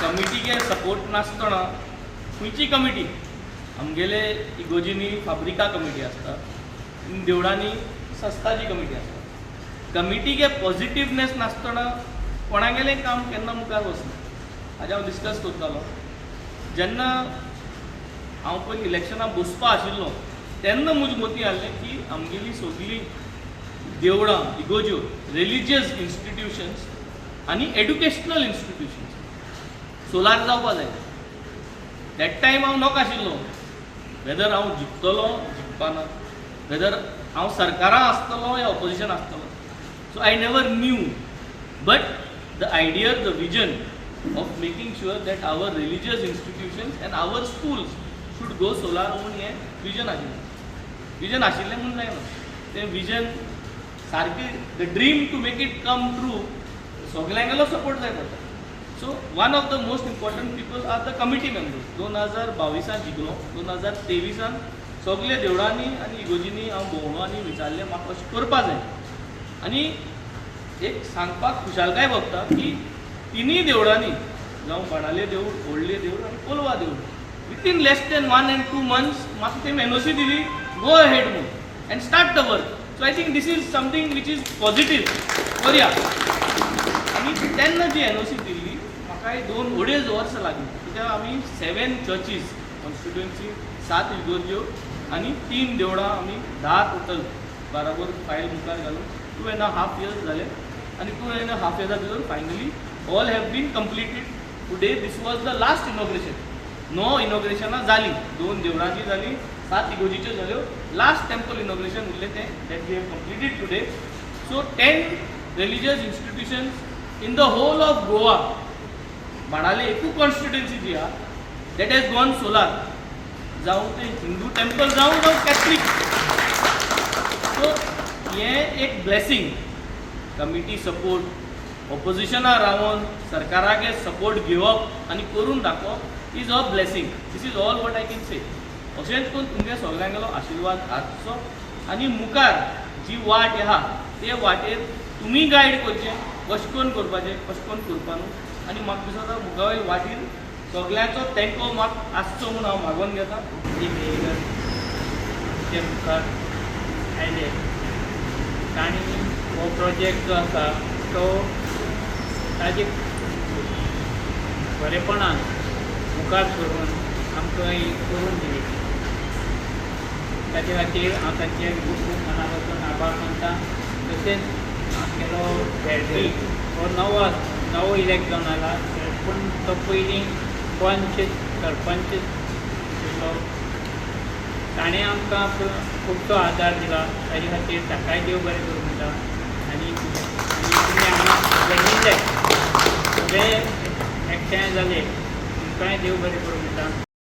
कमिटीगे support नासतना खंयची committee, आमगेले इगोजीनी फाब्रिका कमिटी आसता, देवळांनी संस्थाची कमिटी आसता. कमिटीगे पॉझिटिव्हनेस नासतना कोणागेलें काम केन्ना मुखार वचना. हाजें हांव डिस्कस करतालो जेन्ना हांव पयलीं इलेक्शनाक बसपा आशिल्लो, तेन्ना म्हज्या मती हाडलें की आमगेली सगळीं देवळां, इगोज्यो, रिलिजियस इन्स्टिट्युशन्स आनी एड्युकेशनल इन्स्टिट्युशन्स सोलार जावपा जाय. That time हांव नोक आशिल्लो वेदर हांव जिखतलो, जिखपाना, वेदर हांव सरकारां आसतलो या ऑपोजिशन आसतलो. So I never knew, but the idea, the vision of making sure that our religious institutions and our schools should go solar म्हूण हें विजन आशिल्लें. विजन आशिल्लें म्हूण जायना, तें विजन सारकें, the dream to make it come true, सगल्यांगेलो support जाय पडटा. So one of the most important people are the committee members. 2022 त जिखलो, 2023 त सगल्या देवळांनी आनी इगोजींनी हांव भोंवलो आनी विचारलें, म्हाका अशें करपा जाय. आनी एक सांगपाक खुशालकाय भोगता की तिनूय देवळांनी, जावं बाणाले देवूळ, व्हडले देवूळ आनी कोलवा देवूळ, within less than 1 and 2 months म्हाका तेमी एनओसी दिली, गो अहेड म्हूण, and start the work. So I think this is something which is positive. करया. आनी तेन्ना जी एनओसी दिल्ली, म्हाका 2-2.5 वर्सां लागलीं, कित्याक आमी सेवन चर्चीज कॉन्स्टिट्युएन्सी, सात इगोर्ज्यो आनी तीन देवळां, आमी 10 टोटल बराबर फायल मुखार घालून 2.5 years जाले. आनी 2.5 इयर्सा भितर finally all have been completed. Today this was the last inauguration. णव इनॉग्रेशनां जालीं, दोन देवळांची जालीं, सात इगोर्जीच्यो जाल्यो, लास्ट टेम्पल इनॉग्रेशन उरलें तें, that we have completed today. So 10 religious institutions in the whole of Goa, बाणाले एकूच कॉन्स्टिट्युएन्सी जी आहा, that has gone solar, जावं ते हिंदू टेम्पल जावं, जावं कॅथलीक. सो हें एक ब्लेसींग, कमिटी सपोर्ट, ऑपोजिशना रावन सरकारागे सपोर्ट घेवप आनी करून दाखोवप is a blessing. This is all what I can say. अशेंच करून तुमगे सगल्यांगेलो आशिर्वाद आसचो आनी मुखार जी वाट आहा ते वाटेर तुमी गायड करचें, कशें करून करपाचें, कशें करून करपा न्हू. आनी म्हाका दिसता मुखावयले वाटेर सगल्यांचो तेंको म्हाका आसचो म्हूण हांव मागोवन घेता. मेयर आमचे मुखार आयले, तांणी हो प्रोजेक्ट जो आसा तो ताजे बरेपणान मुखार सरून आमकां ही करून दिली. ताचे खातीर हांव तांचे खूब खूब मना पासून आभार मानता. तशेंच आमगेलो भेर्डी हो नवो नवो इलेक्ट जावन आयला, पूण तो पयलीं पंच सरपंच आशिल्लो. ताणें आमकां खुबसो आदार दिला. ताजे खातीर ताकाय देव बरें करूं म्हणटा. आनी आनी तुमी हांगा जमिल्ले सगळे एकठांय जाले, तुमकांय देव बरें करूं म्हणटा.